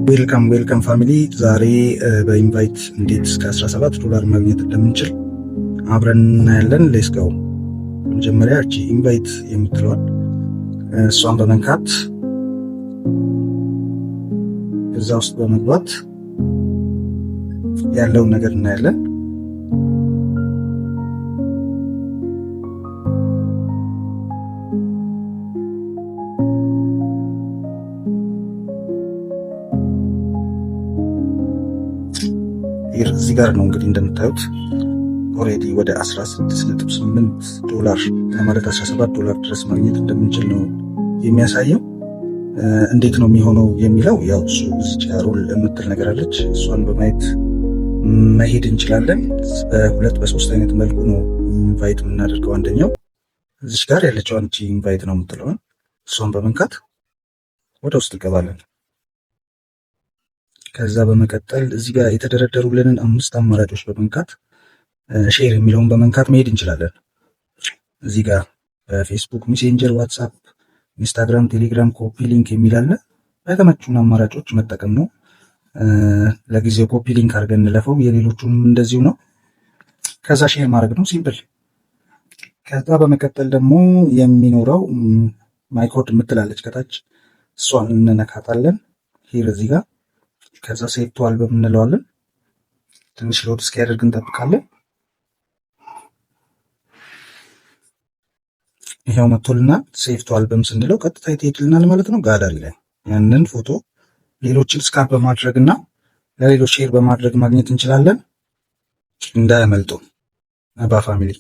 Welcome, welcome family። ዛሬ በ invite እንዴት እስከ 17 ዶላር ማግኘት እንደምንችል አብረን እናያለን። Let's go። መጀመሪያ እቺ invite የምትለዋል እሷን በመንካት እዛ ውስጥ በመግባት ያለውን ነገር እናያለን። እዚህ ጋር ነው እንግዲህ እንደምታዩት already ወደ 16.8 ዶላር ማለት 17 ዶላር ድረስ ማግኘት እንደምንችል ነው የሚያሳየው። እንዴት ነው የሚሆነው የሚለው ያው እሱ እዚች rule የምትል ነገር አለች። እሷን በማየት መሄድ እንችላለን። በሁለት በሶስት አይነት መልኩ ነው invite የምናደርገው። አንደኛው እዚች ጋር ያለችው አንቺ invite ነው የምትለውን እሷን በመንካት ወደ ውስጥ እንገባለን። ከዛ በመቀጠል እዚህ ጋር የተደረደሩልንን አምስት አማራጮች በመንካት share የሚለውን በመንካት መሄድ እንችላለን። እዚህ ጋር በፌስቡክ ሜሴንጀር፣ ዋትሳፕ፣ ኢንስታግራም፣ ቴሌግራም copy link የሚል አለ። በተመቹን አማራጮች መጠቀም ነው። ለጊዜው copy link አድርገን እንለፈው። የሌሎቹንም እንደዚሁ ነው። ከዛ share ማድረግ ነው፣ simple። ከዛ በመቀጠል ደግሞ የሚኖረው my code የምትላለች ከታች፣ እሷን እንነካታለን። Here እዚህ ጋር ከዛ save to album እንለዋለን። ትንሽ load እስኪያደርግ እንጠብቃለን። ይሄው መጥቶልናል። Save to album ስንለው ቀጥታ ይሄድልናል ማለት ነው። ጋላሪ ላይ ያንን ፎቶ ሌሎችን scan በማድረግ እና ለሌሎች share በማድረግ ማግኘት እንችላለን። እንዳያመልጡ አባ family።